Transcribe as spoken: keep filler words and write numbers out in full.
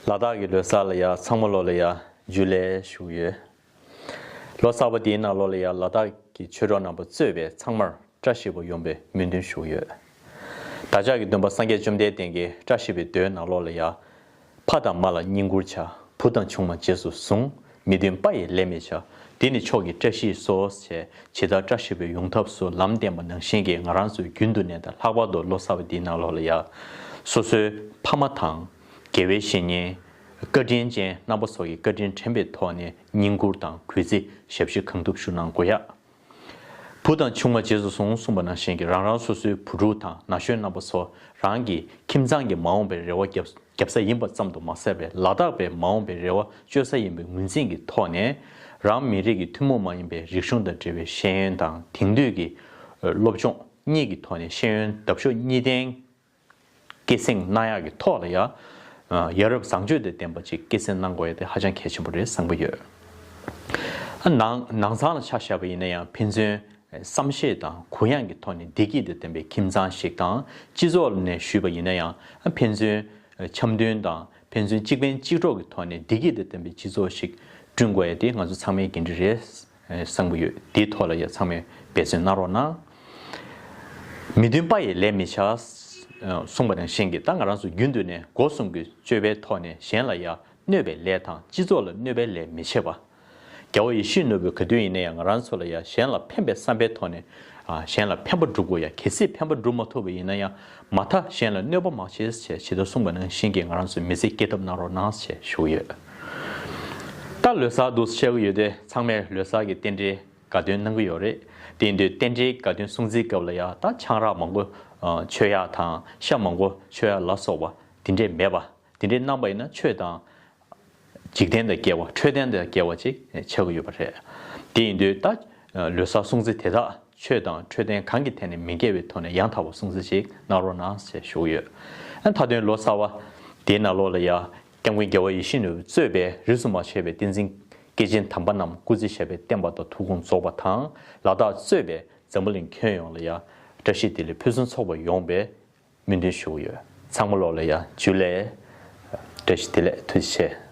ལ་དྭགས་ཀྱི་ལོ་གསར་ལ་ཡ་ཚང་མ་ལོ་ལ་ཡ་ཇུ་ལེ་ཞུ་ཡོད། ལོ་གསར་པ་འདིའི་ནང་ལོ་ལ་ཡ་ལ་དྭགས་ཀྱི་ཆོས་གྲོགས་རྣམ་པ་གཙོས་པའི་ཚང་མར་བཀྲ་ཤིས་པ་ཡོང་བའི་སྨོན་འདུན་ཞུ་ཡོད། བདག་ཅག་གི་སྟོན་པ་སངས་རྒྱས་བཅོམ་ལྡན་འདས་ཀྱི་བཀྲ་ཤིས་པའི་མདོའི་ནང་ལོ་ལ་ཡ། ཕ་དང་མ་ལ་བསྙེན་བཀུར་བྱ། བུ་དང་ཆུང་མ་རྗེས་སུ་བཟུང་། མི་མཐུན་པ་ཡི་ལས་མི་བྱ། འདི་ནི་མཆོག་གི་བཀྲ་ཤིས་སོ་ཞེས་ཇི་ལྟར་བཀྲ་ཤིས་པའི་ཡོང་ཐབས་སུ་ལམ་བསྟན་པ་ནང་བཞིན་གྱི་ང་རང་ཚོས་རྒྱུན་དུ་ནས་དང་ལྷག་པར་དུ་ལོ་གསར་པ་འདིའི་ནང་ལོ་ལ་ཡ། སོ་སོའི་ཕ་མ་དང་། དགེ་བའི་བཤེས་གཉེན། བཀའ་དྲིན་ཅན་རྣམ་པ་སོགས་ཀྱི་བཀའ་དྲིན་དྲན་པའི་ཐོག་ནས་བསྙེན་བཀུར་དང་གུས་བརྩི་ཞབས་ཕྱི་གང་ཐུབ་ཞུ་གནང་དགོས་ཡ། བུ་དང་ཆུང་མ་རྗེས་སུ་བཟུང་གསུངས་པ་ནང་བཞིན་གྱི་རང་རང་སོ་སོའི་བུ་ཕྲུག་དང་ན་གཞོན་རྣམ་པ་ཚོ་རང་གི་ཁྱིམ་ཚང་གི་མ་འོངས་པའི་རེ་བ་བརྒྱབ་བརྒྱབ་ས་ཡིན་པ་ཙམ་དུ་མ་ཟད་པའི་ལ་དྭགས་པའི་མ་འོངས་པའི་རེ་བ་བཅོལ་ས་ཡིན་པའི་ངོས་འཛིན་གྱི་ཐོག་ནས་རང་མི་རིགས་ཀྱི་ཐུན་མོང་མ་ཡིན་པའི་རིག་གཞུང་དང་འབྲེལ་བའི་ཤེས་ཡོན་དང་དེང་དུས་ཀྱི་སློབ་སྦྱོང་གཉིས་ཀྱི་ཐོག་ནས་ཤེས་ཡོན་འདབ་གཤོག་གཉིས་ལྡན། སྐྱེད་སྲིང་གནང་ཡག་གི་ཐོག་ལ་ཡ། ཡ་རབས་བཟང་སྤྱོད་དང་ལྡན་པ་ཅིག་སྐྱེད་སྲིང་གནང་དགོས་ཡ་དེ་ཧ་ཅང་གལ་ཆེན་པོ་རེད་བསམ་གྱི་ཡོད། ནང་ནང་ཚང་ལ་ཆ་བཞག་པ་ཡིན་ན་ཡང་ཕན་ཚུན་བསམ་ཤེས་དང་གུ་ཡངས་ཀྱི་ཐོག་ནས་བདེ་སྐྱིད་དང་ལྡན་པའི་ཁྱིམ་ཚང་ཞིག་དང་སྤྱི་ཚོགས་ནས་ཞུས་པ་ཡིན་ན་ཡང་ཕན་ཚུན་འཆམ་མཐུན་དང་ཕན་ཚུན་གཅིག་ཕན་གཅིག་གྲོགས་ཀྱི་ཐོག་ནས་བདེ་སྐྱིད་དང་ལྡན་པའི་སྤྱི་ཚོགས་ཤིག་བསྐྲུན་དགོས་ཡ་དེ་ང་ཚོ་ཚང་མའི་འགན་འཁྲི་རེད། བསམ་གྱི་ཡོད། དེའི་ཐོག་ལ་ཡ་ཚང་མས་འབད་བརྩོན་གནང་རོགས་གནང་། མི་མཐུན་པ་ཡི་ལས་མི་བྱ། གསུངས་པ་ནང་བཞིན་གྱི་ད་ང་རང་ཚོ་རྒྱུན་དུ་ནས་སྒོ་གསུམ་གྱི་སྤྱོད་པའི་ཐོག་ནས་གཞན་ལ་ཡ་གནོད་པའི་ལས་དང་སྤྱི་ཚོགས་ལ་གནོད་པའི་ལས་མི་བྱེད་པ། རྒྱལ་བ་ཡིད་བཞིན་ནོར་བུས་ག་དུས་ཡིན་ན་ཡང་ང་རང་ཚོ་ལ་ཡ་གཞན་ལ་ཕན་པའི་བསམ་པའི་ཐོག་ནས་གཞན་ལ་ཕན་པ་སྒྲུབ་དགོས་ཡ། གལ་སྲིད་ཕན་པ་སྒྲུབ་མ་ཐུབ་པ་ཡིན་ན་ཡང་མ་མཐའ་གཞན་ལ་གནོད་པ་མ་བྱེད་ཅེས་ཇི་ལྟར་གསུངས་པ་ནང་བཞིན་གྱི་ང་རང་ཚོས་མི་ཚེ་སྐྱེལ་ཐབས་གནང་རོགས་གནང་ཞེས་ཞུ་གི་ཡོད། ད་ལོ་གསར་འདུག་བཤད་ཀྱི་ཡོད་དེ་ཚང་མས་ལོ་གསར་གྱི་རྟེན་འབྲེལ་དགའ་སྟོན་གནང་གི་ཡོད་རེད། དེ་ཡིན་དུས་རྟེན་འབྲེལ་དགའ་སྟོན་སྲུང་བརྩིའི་སྐབས་ལ་ཡ་ད་ཆང་རག་མང་པོ་མཆོད་ཡ་དང་ཤ་མང་པོ་མཆོད་ཡ་ལ་སོགས་པ་དེ་འདྲས་མེད་པ། དེ་འདྲས་གནང་པ་ཡིན་ན་ཆོས་དང་འཇིག་རྟེན་དང་འགལ་བ་འཕྲོད་བསྟེན་དང་འགལ་བ་ཅིག་ཆགས་ཀྱི་ཡོད་པ་རེད། དེ་ཡིན་དུས་ད་ལོ་གསར་སྲུང་བརྩི་དེ་དག་ཆོས་དང་འཕྲོད་བསྟེན་གང་གི་ཐད་ནས་མི་འགལ་བའི་ཐོག་ནས་ཡང་དག་པ་སྲུང་བརྩི་ཞིག་གནང་རོགས་གནང་ཞེས་ཞུ་གི་ཡོད། མཐའ་དོན་ལོ་གསར་བ་དེའི་ནང་ལོགས་ལ་ཡ། སྐྱབས་མགོན་རྒྱལ་བ་ཡིད་བཞིན་ནོར་བུས་གཙོས་པའི་རིས་སུ་མ་ཆད་པའི་བསྟན་འཛིན་སྐྱེས་ཆེན་དམ་པ་རྣམས་སྐུ་ཚེ་ཞབས་པད་བརྟན་པ་དང་ཐུགས་དགོངས་རྫོགས་པ་དང་ལ་དྭགས་གཙོས་པའི་འཛམ་བུ་གླིང་ཁྱོན་ཡོངས་ལ་ཡ་བཀྲ་ཤིས་བདེ་ལེགས་ཕུན་སུམ་ཚོགས་པ་ཡོང་བའི་སྨོན་འདུན་ཞུ་གི་ཡོད། ཚང་མ་ལོགས་ལ་ཡ་ཇུ་ལེ། བཀྲ་ཤིས་བདེ་ལེགས། ཐུགས་རྗེ་ཆེ།